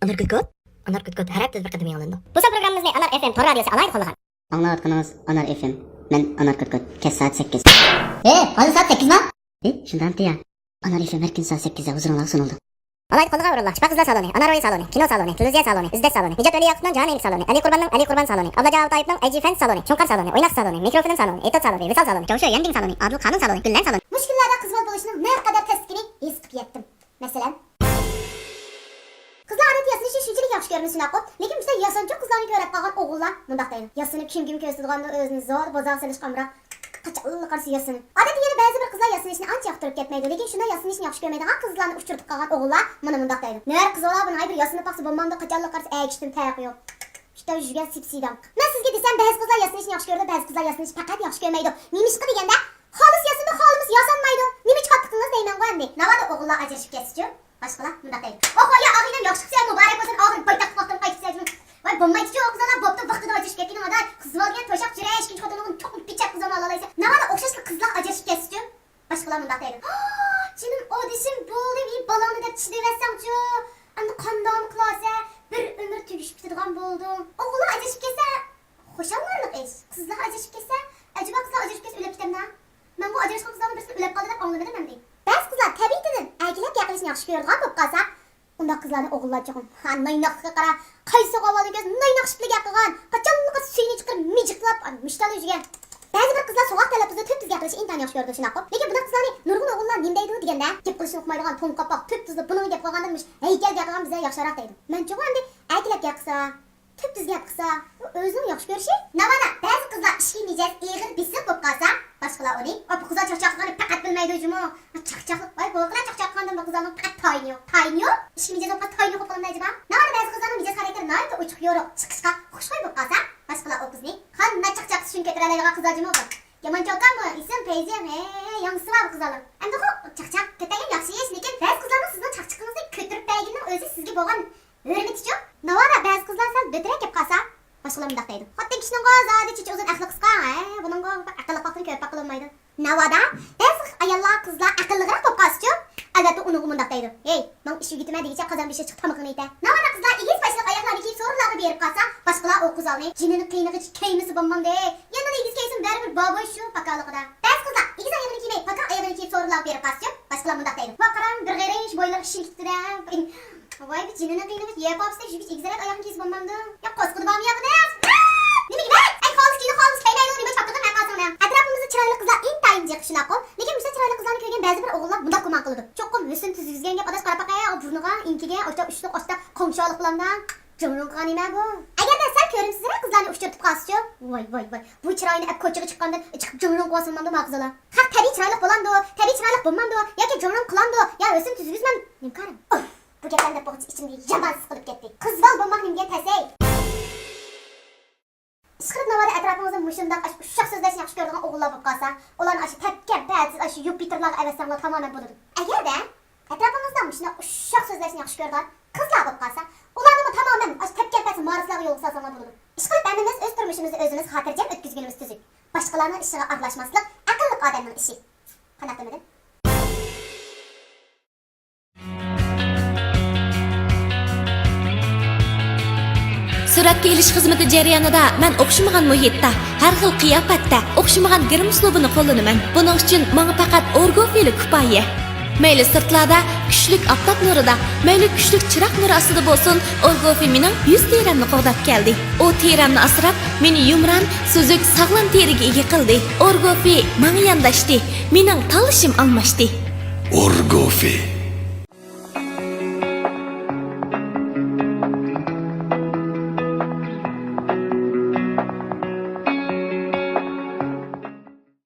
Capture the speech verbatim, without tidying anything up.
ئانار كوتكوت؟ ئانار كوتكوت ھەر ھەپتىدە بىر قېتىم ياڭلىنىدۇ. بۇ سان پروگراممىمىزنى ئانار ئېف ئېم تور رادىيوسى ئالاھىدە قوللىغان. ئاڭلاۋاتقىنىڭىز ئانار ئېف ئېم. مەن ئانار كوتكوت. كەچ سائەت سەككىز. ھېي، ھازىر سائەت سەككىزما؟ ھېي، شۇنداقمىتى يا؟ ئانار ئېف ئېم ھەر كۈنى سائەت سەككىزدە ھۇزۇرۇڭلارغا سۇنۇلىدۇ. ئالاھىدە قوللىغان ئورۇنلار: ئىپپەت قىزلار سالونى، ئانار روھى سالونى، كىنو سالونى، تېلېۋىزىيە سالونى، ئىززەت سالونى، نىجات ۋەلىياقۇپنىڭ جاھان ئىلمى سالونى، ئەلى قۇرباننىڭ ئەلى قۇربان سالونى، ئابلاجان ئابتايېۋنىڭ ئەي جى فەنس سالونى، شۇڭقار سالونى، ئويناتقۇچ سالونى، مىكروفىلىم سالونى، ئېتوت سالونى، ۋىسال سالونى، جاۋشۈ يەندىڭ سالونى، ئادىل قانۇن سالونى، گۈللەن سالونى. مۇشۇ كۈنلەردە قىز بالا بولۇشنىڭ نەقەدەر تەسلىكىنى ھېس قىلىپ يەتتىم. مەسىلەن، قىزلار ئادەتتە ياسىنىشنى شۇنچىلىك ياخشى كۆرمىسىنەقۇ، لېكىن مۇشۇنداق ياسىنچۇق قىزلارنى كۆرۈپ قالغان ئوغۇللار مۇنداق دەيدۇ: ياسىنىپ كىم كىم كۆرسىتىدىغاندۇ ئۆزىنى، زادى بازارغا سېلىشقا ئامراق، قاچانلا قارىسا ياسىنىپ. ئادەتتە يەنە بەزى بىر قىزلار ياسىنىشنى ئانچە ياقتۇرۇپ كەتمەيدۇ، لېكىن شۇنداق ياسىنىشنى ياخشى كۆرمەيدىغان قىزلارنى ئۇچرىتىپ قالغان ئوغۇللار مانا مۇنداق دەيدۇ: نەۋرە قىز بالا، بۇنىڭ ئەي بىر ياسىنىپ باقسا بولمامدۇ، قاچانلا قارىسا ئەگىشتىن پەرقى يوق. ئىشتە يۈگەن سىپسىيداڭ. مەن سىزگە دېسەم، بەزى قىزلار ياسىنىشنى ياخشى كۆرىدۇ، بەزى قىزلار ياسىنىشنى پەقەت ياخشى كۆرمەيدۇ. نېمىشقا دېگەندە، خالىسا ياسىنىدۇ، خالىمىسا ياسانمايدۇ. نېمە چاتىقىڭىز دەيمەنغۇ ئەمدى. ناۋادا ئوغۇللار ئاجرىشىپ كەتسىچۇ؟ باشقىلار مۇنداق دەيدۇ: ئوھو، يا ئاغىنەم، ياخشى قىپسەن، مۇبارەك بولسۇن، ئاخىرى بايتاقلىقتىن قايتىپسەن. ۋاي، بولمايدىچۇ، ئۇ قىزلار بوپتۇ، ۋاقتىدا ئاجرىشىپ كەتكىنىڭ ئاداي. قىز بالا دېگەن توشاق جۈرە، ئىككىنچى خوتۇنلۇقىنى چوقۇم پىچاق قىزلارنى ئالالايسەن. ناۋادا ئوخشاشلا قىزلار ئاجرىشىپ كەتسىچۇ؟ باشقىلار مۇنداق دەيدۇ: جېنىم ئادىشىم، بولدى، ھېي، بالاڭنى دەپ چىدىۋەرسەڭچۇ؟ ئەمدى قانداقمۇ قىلارسەن؟ بىر ئۆمۈر تۈگىشىپ كېتىدىغان بولدۇڭ. ئوغۇللار ئاجرىشىپ كەتسە، خۇشاللىنارلىق ئىش. قىزلار ئاجرىشىپ كەتسە، ئەجەبا قىزلار ئاجرىشىپ كەتسە ئۆلۈپ كېتەمدۇ؟ مەنغۇ ئاجراشقان قىزلارنىڭ بىرسىنىڭ ئۆلۈپ قالدى دەپ ئاڭلىمىدىم ئەمدى. بەزى قىزلار تەبىئىتىدىن ئەركىلەپ گەپ قىلىشنى ياخشى كۆرىدىغان بولۇپ قالسا، ئۇنداق قىزلارنى ئوغۇللار چوقۇم، ھا، نايناقلىققا قارا، قايسى ھاۋالىنى كۆرسە نايناق شىپلىك گەپ قىلغان، قاچانلىقى سۈيىنى چىقىرىپ مىجىقلاپ، مۇشتالا يۈرگەن. بەزى بىر قىزلار سوغۇق تەلەپپۇزدا تۈپتۈز گەپ قىلىشنى ئىنتايىن ياخشى كۆرىدۇ، شۇنداققۇ؟ لېكىن بۇنداق قىزلارنى نۇرغۇن ئوغۇللار نېمە دەيدۇ دېگەندە، گەپ قىلىشنى ئۇقمايدىغان، توڭ قاپاق، تۈپتۈزلا بۇنىڭغا گەپ قىلغاندىن مۇشۇ ھەيكەل گەپ قىلغان بىزگە ياخشىراق دەيدۇ. مەن چوقۇم ئەمدى ئەركىلەپ گەپ قىلسا، تۈپتۈز گەپ قىلسا، ئۇ ئۆزىنىڭ ياخشى كۆرۈشى. ناۋادا بەزى قىزلار ئىچكى مىجەز، ئېغىر بېسىق بولۇپ قالسا، باشقىلار ئۇنى، ئا، بۇ قىزلار چاقچاق قىلغاننى پەقەت بىلمەيدۇ جۇمۇ. چاقچاقلىق، ۋاي، بولغىلا چاقچاق قىلغاندىن بۇ قىزلارنىڭ پەقەت تايىنى يوق. تايىنى يوق؟ ئىچكى مىجەز بولۇپ قالسا تايىنى يوق بولۇپ قالامدۇ ئەجەبا؟ ناۋادا بەزى قىزلارنىڭ مىجەز خاراكتېرى ناھايىتى ئوچۇق، يورۇق، چىقىشقا خۇشخۇي بولۇپ قالسا، باشقىلار ئۇ قىزنى قانداق چاقچاقسىز شۇنى كۆتۈرەلەيدىغان قىزلار جۇمۇ بۇ. يامان چوكانمۇ، ئېسىل پەيزى، ھە، ياڭزىسى بار بۇ قىزلارنىڭ. ئەمدىغۇ چاقچاق كۆتەرگەن ياخشى ئىش، لېكىن بەزى قىزلارنىڭ سىزنىڭ چاقچىقىڭىزنى كۆتۈرۈپ بەرگىنىنىڭ ئۆزى سىزگە بولغان ھۆرمىتىچۇ؟ ناۋادا بەزى قىزلار سەل بۆتىرەك گەپ قىلسا، باشقىلار مۇنداق دەيدۇ: خوتۇن كىشىنىڭغۇ زادى چېچى ئۇزۇن، ئەقلى قىسقا، ھە، بۇنىڭغۇ ئەقىللىق ۋاقتىنى كۆرۈپ باققىلى بولمايدۇ. ناۋادا بەزى ئاياللار، قىزلار ئەقىللىقراق بولۇپ قالسىچۇ، ئەلۋەتتە ئۇنىڭغا مۇنداق دەيدۇ: ھېي، ماڭا ئىش ئۆگىتىمە دېگىچە قازان بېشىغا چىقىپ تامىقىڭنى يېتە. ناۋادا قىزلار ئېگىز باشلىق ئاياغلارنى كىيىپ سورۇنلارغا بېرىپ قالسا، باشقىلار ئۇ قىزلارنى جېنىنى قىينىغىچە كىيمىسە بولمامدۇ؟ يەنىلا ئېگىز كىيسىمۇ بەرىبىر بابۇي شۇ پاكالىقىدا. بەزى قىزلار ئېگىز ئايىغىنى كىيمەي پاكا ئايىغىنى كىيىپ سورۇنلارغا بېرىپ قالسىچۇ، باشقىلار مۇنداق دەيدۇ: ۋاي قاراڭ، بىر غېرىش بويلىرى شىشىپ كېتىپتۇ-دە. ۋاي، بۇ جېنىنى قىينىغۇچە يەپ ئاپسىدەك يۈرگۈچە ئېگىز ئاياغنى كىيسە بولمامدۇ؟ يا قورسىقىدا بارمۇ يا بۇنى؟ نېمىگە بەك؟ ئەي، خالىسا كىيىدۇ، خالىمىسا كىيمەيدۇ، نېمە چاتىقىڭ ھە قالساڭ نە؟ ئەتراپىمىزدا چىرايلىق قىزلار ئىنتايىن جىق شۇنداققۇ. لېكىن مۇشۇنداق چىرايلىق قىزلارنى كۆرگەن بەزى بىر ئوغۇللار مۇنداق گۇمان قىلىدۇ: چوقۇم ھۆسن تۈزگۈزگەن گەپ ئاداش، قاراپ باقاي، ئۇ بۇرنىغا، ئېڭىكىگە، ئاشتا ئۇچلۇق، ئاشتا قوڭشالىق بىلەن جىڭرىڭ قىلغان نېمە بۇ؟ ئەگەردە سەل كۆرۈمسىزرەك قىزلارنى ئۇچرىتىپ قالسىچۇ؟ ۋاي، ۋاي، ۋاي، بۇ چىرايىنى ئەپ كوچىغا چىققاندىن چىقىپ جىڭرىڭ قىلىۋالسا بولمامدۇ ماقۇزىلا؟ خەق تەبىئىي چىرايلىق بولامدۇ، تەبىئىي چىرايلىق بولمامدۇ ياكى جىڭرىڭ قىلامدۇ يا ھۆسن تۈزگۈزمەم؟ نېمە كارىم؟ ئۇھ، بۇ گەپلەرنى دەپ بولغۇچە ئىچىمدە يامان ئىسسىق بولۇپ كەتتى. قىز بالا بولماق نېمە دېگەن پەسەي؟ ئىشقىلىپ ناۋادا ئەتراپىڭىزدا مۇشۇنداق ئاشۇ ئۇششاق سۆزلەشنى ياخشى كۆرىدىغان ئوغۇللار بولۇپ قالسا، ئۇلارنى ئاشۇ تەپكەن پەتسىز ئاشۇ يۇپىتېرلارغا ئەۋەتسەڭلار تامامەن بولىدۇ. ئەگەردە ئەتراپىڭىزدا مۇشۇنداق ئۇششاق سۆزلەشنى ياخشى كۆرىدىغان قىزلار بولۇپ قالسا، ئۇلارنىمۇ تامامەن ئاشۇ تەپكەن پەتسىز مارسلارغا يولغا سالساڭلار بولىدۇ. ئىشقىلىپ ھەممىمىز ئۆز تۇرمۇشىمىزنى ئۆزىمىز خاتىرجەم ئۆتكۈزگىنىمىز تۈزۈك. باشقىلارنىڭ ئىشىغا ئارىلاشماسلىق ئەقىللىق ئادەمنىڭ ئىشى. قانداق دېمىدىم؟ سۈرەتكە ئېلىش خىزمىتى جەريانىدا مەن ئوخشىمىغان مۇھىتتا، ھەر خىل قىياپەتتە، ئوخشىمىغان گىرىم ئۇسلۇبىنى قوللىنىمەن. بۇنىڭ ئۈچۈن ماڭا پەقەت ئورگوفىلا كۇپايە. مەيلى سىرتلاردا كۈچلۈك ئاپتاپ نۇرىدا، مەيلى كۈچلۈك چىراغ نۇرى ئاستىدا بولسۇن، ئورگوفى مېنىڭ يۈز تېرەمنى قوغداپ كەلدى. ئۇ تېرەمنى ئاسراپ، مېنى يۇمران، سۈزۈك، ساغلام تېرىگە ئىگە قىلدى. ئورگوفى ماڭا يانداشتى، مېنىڭ تاللىشىم ئالماشتى. ئورگوفى.